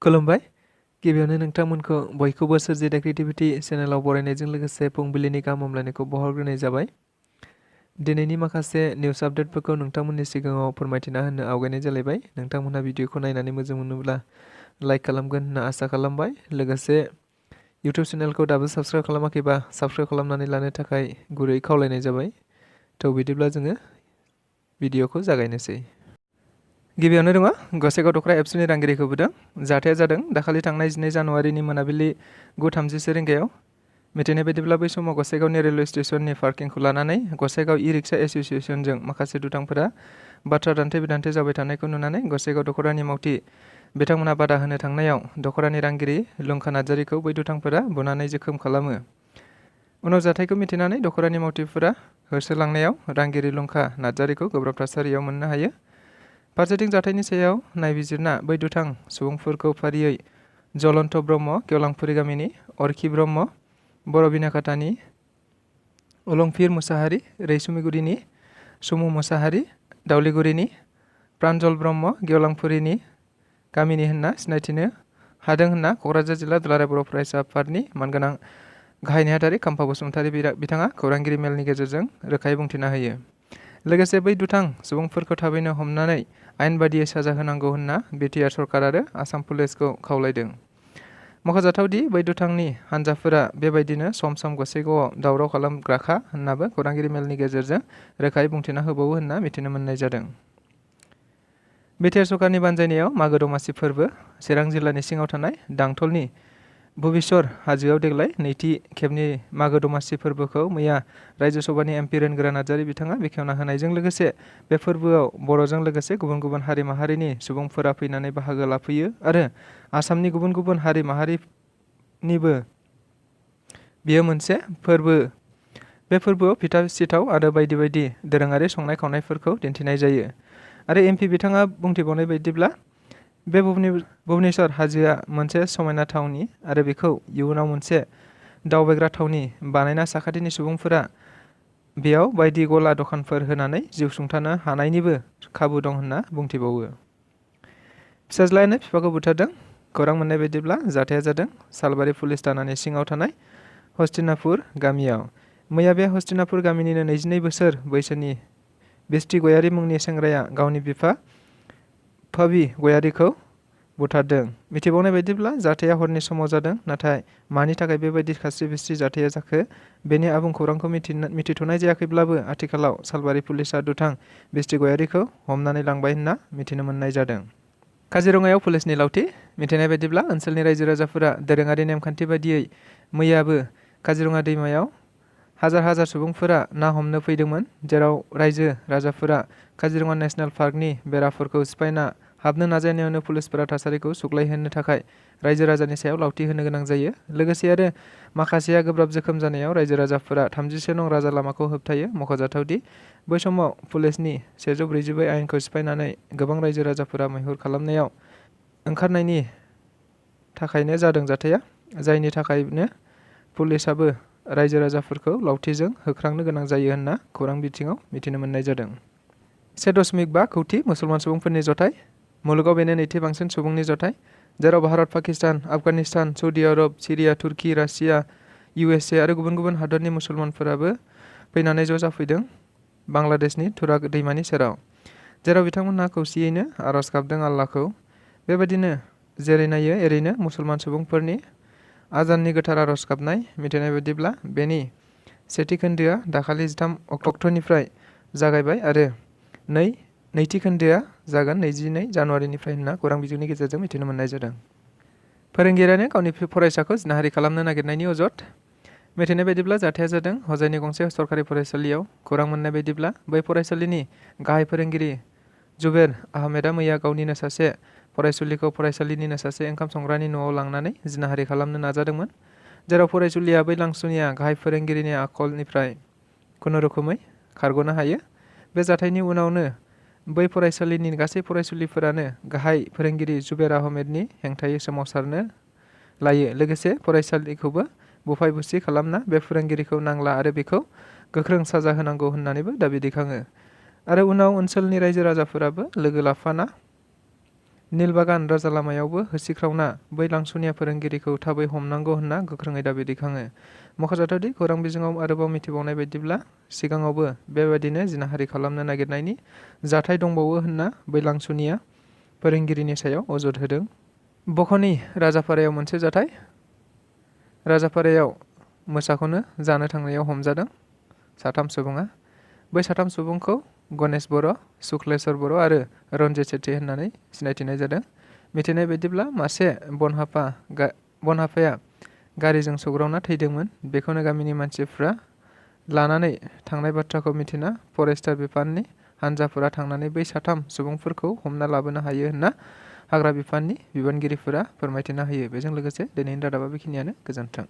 खुलुमबाय। गिबियावनो नोंथांमोनखौ बयखौबो सोरजिदा क्रिएटिभिटी चेनेलाव बरायनायजों लोगोसे फुंबिलिनि गाहाम हामलायनायखौ बावहरग्रोनाय जाबाय। दिनैनि माखासे निउस आपडेटफोरखौ नोंथांमोननि सिगाङाव फोरमायथिना होनो आवगायनाय जालायबाय। नोंथांमोनहा भिडिअखौ नायनानै मोजां मोनोब्ला लाइक खालामगोन होनना आसा खालामबाय। लोगोसे इउटिउब चेनेलखौ दाबो साबस्क्राइब खालामाखैबा साबस्क्राइब खालामनानै लानो थाखाय गुरै खावलायनाय जाबाय। बिदिब्ला जोङो भिडिअखौ जागायनोसै। गिबियावनो दङ गसाइगाव दखरा एबसुनि रांगिरिखौ बुदों। जाथाया जादों दाखालि थांनाय 12 जानुवारिनि मोनाबिलि 9:30 रिंगायाव। मिथिनाय बायदिब्ला बै समाव गसाइगावनि रेलवे स्टेशननि पार्किंखौ लानानै गसाइगाव इ-रिक्सा एस'सिएशनजों माखासे दुथांफोरा बाथ्रा दान्थे-बिदान्थे जाबाय थानायखौ नुनानै गसाइगाव दखरानि मावथि बिथांमोना बादा होनो थांनायाव दखरानि रांगिरि लुंखा नार्जारिखौ बै दुथांफोरा बुनानै जोखोम खालामो। उनाव जाथायखौ मिथिनानै दखरानि मावथिफोरा होसोलांनायाव रांगिरि लुंखा नार्जारिखौ गोब्राब थासारियाव मोननो हायो। फारसेथिं जाथायनि सायाव नायबिजिरना बै दुथां सुबुंफोरखौ फारियै जलन्त ब्रह्म गेवलांफुरि गामिनि, अरखि ब्रह्म बर' बिनाखाथानि, अलंफिर मुसाहारि रैसुमिगुरिनि, सुमु मुसाहारि दावलिगुरिनि, प्रान्जल ब्रह्म गेवलांफुरिनि गामिनि होनना सिनायथिनो हादों होनना क'क्राझार जिल्ला दुलाराय बर' फरायसा आफादनि मानगोनां गाहाय नेहाथारि खाम्फा बसुमतारि बिथाङा खौरांगिरि मेलनि गेजेरजों रोखायै बुंथिना होयो। लोगोसे बै दुथां सुबुंफोरखौ थाबैनो हमनानै आयेन बादियै साजा होनांगौ होनना बिटिआर सरकार आरो आसाम पुलिसखौ खावलायदों। मख'जाथावदि बै दुथांनि हान्जाफोरा बेबायदिनो सम सम गसाइगावआव दावराव खालामग्राखा होननाबो खौरांगिरि मेलनि गेजेरजों रोखायै बुंथिना होबावो होनना मिथिनो मोननाय जादों। बिटिआर सरकारनि बानजायनायाव मागो दमासि फोरबो चिरां जिल्लानि सिङाव थानाय दांथलनि भुबिसर हाजोआव देग्लाय नैथि खेबनि मागो दमासि फोरबोखौ मैया रायजो सभानि एमपि रोनगोरा नार्जारि बिथाङा बेखेवना होनायजों लोगोसे बे फोरबोआव बर'जों लोगोसे गुबुन गुबुन हारि माहारिनि सुबुंफोरा फैनानै बाहागो लाफैयो आरो आसामनि गुबुन गुबुन हारि माहारिनिबो बेयो मोनसे फोरबो। बे फोरबोआव फिथा सिथाव आरो बायदि बायदि दोरोङारि संनाय खावनायफोरखौ दिन्थिनाय जायो। आरो एमपि बिथाङा बुंथिबावनाय बायदिब्ला बे भुबनेश्वर हाजोआ मोनसे समायना थावनि आरो बेखौ इयुनाव मोनसे दावबायग्रा थावनि बानायना साखाथिनि सुबुंफोरा बेयाव बायदि गला दखानफोर होनानै जिउ सुंथानो हानायनिबो खाबु दं होनना बुंथिबावो। फिसाज्लायानो बिफाखौ बुथारदों। खौरां मोननाय बायदिब्ला जाथाया जादों सालबारि पुलिस थानानि सिङाव थानाय हस्तिनापुर गामियाव। मैया बे हस्तिनापुर गामिनिनो 22 बोसोर बैसोनि बिस्टि गयारि मुंनि सेंग्राया गावनि बिफा फबि गयारिखौ बुथारदों। मिथिबावनाय बायदिब्ला जाथाया हरनि समाव जादों। नाथाय मानि थाखाय बेबायदि खास्रि-बिस्रि जाथाया जाखो बेनि आबुं खौरांखौ मिथिथ'नाय जायाखैब्लाबो आथिखालाव सालबारि पुलिसआ दुथां बिस्टि गयारिखौ हमनानै लांबाय होनना मिथिनो मोननाय जादों। काजिरङायाव पुलिसनि लावथि। मिथिनाय बायदिब्ला ओनसोलनि रायजो राजाफोरा दोरोङारि नेमखान्थि बादियै मैयाबो काजिरङा दैमायाव हाजार हाजार सुबुंफोरा ना हमनो फैदोंमोन, जेराव रायजो राजाफोरा काजिरङा नेशनेल पार्कनि बेराफोरखौ सिफायना हाबनो नाजानायावनो पुलिसफोरा थासारिखौ सुग्लायहोनो थाखाय रायजो राजानि सायाव लावथि होनो गोनां जायो। लोगोसे आरो माखासेया गोब्राब जोखोम जानायाव रायजो राजाफोरा 33 नं राजा लामाखौ होबथायो। मख'जाथावदि बै समाव पुलिसनि 144 आयेनखौ सिफायनानै गोबां रायजो राजाफोरा मैहुर खालामनायाव ओंखारनायनि थाखायनो जादों जाथाया, जायनि थाखायनो पुलिसआबो रायजो राजाफोरखौ लावथिजों होख्रांनो गोनां जायो होनना खौरां बिथिङाव मिथिनो मोननाय जादों। 1.5 कौटि मुसलमान सुबुंफोरनि जथाय। मुलुगाव बेनो नैथि बांसिन सुबुंनि जथाय, जेराव भारत, पाकिस्तान, आफगानिस्तान, सौदि आरब, सिरिया, तुर्की, रासिया, USA आरो गुबुन गुबुन हादरनि मुसलमानफोराबो फैनानै ज' जाफैदों बांलादेशनि तुराग दैमानि सेराव, जेराव बिथांमोनहा खौसेयैनो आर'ज गाबदों आल्लाहखौ। बेबादिनो जेरै नायो एरैनो मुसलमान सुबुंफोरनि आजाननि गोथार आर'ज गाबनाय। मिथिनाय बायदिब्ला बेनि सेथि खोन्दोआ दाखालि 13 अक्ट'निफ्राय जागायबाय आरो नैथि खोन्दोआ जागोन 22 जानुवारिनिफ्राय होनना खौरां बिजोंनि गेजेरजों मिथिनो मोननाय जादों। फोरोंगिरियानो गावनि फरायसाखौ जिनाहारि खालामनो नागिरनायनि अजद। मिथिनाय बायदिब्ला जाथाया जादों हजाइनि गंसे सरकारि फरायसालियाव। खौरां मोननाय बायदिब्ला बै फरायसालिनि गाहाय फोरोंगिरि जुबेर आहमेदा मैया गावनिनो सासे फरायसुलिखौ फरायसालिनिनो सासे ओंखाम संग्रानि न'आव लांनानै जिनाहारि खालामनो नाजादोंमोन, जेराव फरायसुलिया बै लांसुनिया गाहाय फोरोंगिरिनि आखलनिफ्राय खुनुरुखुमै खारग'नो हायो। बे जाथायनि उनावनो बै फरायसालिनि गासै फरायसुलिफोरानो गाहाय फोरोंगिरि जुबेर आहमेदनि हेंथायै सोमावसारनो लायो। लोगोसे फरायसालिखौबो बुफाय-बुसि खालामना बे फोरोंगिरिखौ नांला आरो बेखौ गोख्रों साजा होनांगौ होननानैबो दाबि दैखाङो। आरो उनाव ओनसोलनि रायजो राजाफोराबो लोगो लाफाना निलबागान राजा लामायावबो होसिख्रावना बै लांसनिया फोरोंगिरिखौ थाबै हमनांगौ होनना गोख्रोङै दाबि दैखाङो। मख'जाथावदि खौरां बिजोङाव आरोबाव मिथिबावनाय बायदिब्ला सिगाङावबो बेबायदिनो जिनाहारि खालामनो नागिरनायनि जाथाय दंबावो होनना बै लांसनिया फोरोंगिरिनि सायाव अजद होदों। बख'नि राजापारायाव मोनसे जाथाय। राजापारायाव मोसाखौनो जानो थांनायाव हमजादों साथाम सुबुङा। बै साथाम सुबुंखौ गणेश बर', शुक्लेश्वर बर' आरो रन्जित सेठी होननानै सिनायथिनाय जादों। मिथिनाय बायदिब्ला मासे बनहाफाया गारिजों सौग्रावना थैदोंमोन। बेखौनो गामिनि मानसिफ्रा लानानै थांनाय बाथ्राखौ मिथिना फरेस्टार बिफाननि हानजाफोरा थांनानै बै साथाम सुबुंफोरखौ हमना लाबोनो हायो होनना हाग्रा बिफाननि बिबानगिरिफोरा फोरमायथिना होयो। बेजों लोगोसे दिनैनि रादाबा बेखिनियानो। गोजोन्थों।